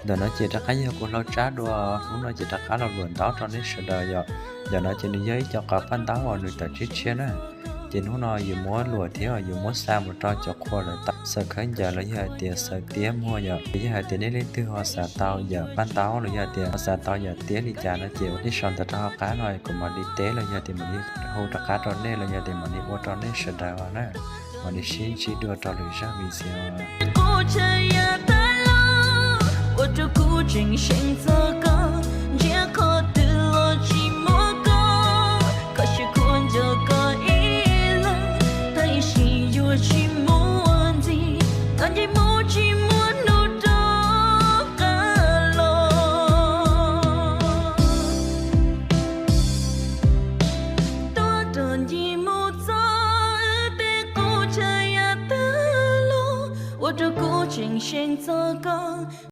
Ntawm no ces rov qab yog kuv hlau tsab dua, hnub no ces rov qab los luam ntaub rau nej sawv daws yom. Ntawm no ces nws yog ib co qhov paj ntaub uas nws tawm tshiab tshiab na. Ces hnub no yus muab luam thiab yus muab xa mus rau cov qhua lawv tau xaws khaub ncaws los yog hais tias xaws tiab muag yom. Ces yog hais tias nej leej twg ho xav tau yam paj ntaub los yog hais tias ho xav tau yam tiab li cas no ces nej sau ntawv rau hauv qab no kuv mam li teb los yog tias mam li hu rov qab rau nej los yog tias mam li ua rau nej sawv daws na. Mam li sib ntsib dua rau lwm zaj video. Qub tshaj yav tag los ua rau kuv tseem seev txog koj, ntsia qhov twg los tsis muaj koj, koj siab khuav nco koj ib leeg, tab sis yuav tsis muaj ntxiv, koj nce mus tsis muaj hnub rov qab los. Tuaj rov ncig mus txog wb tej qub tshaj yav tag los ua rau kuv tseem seev txog koj.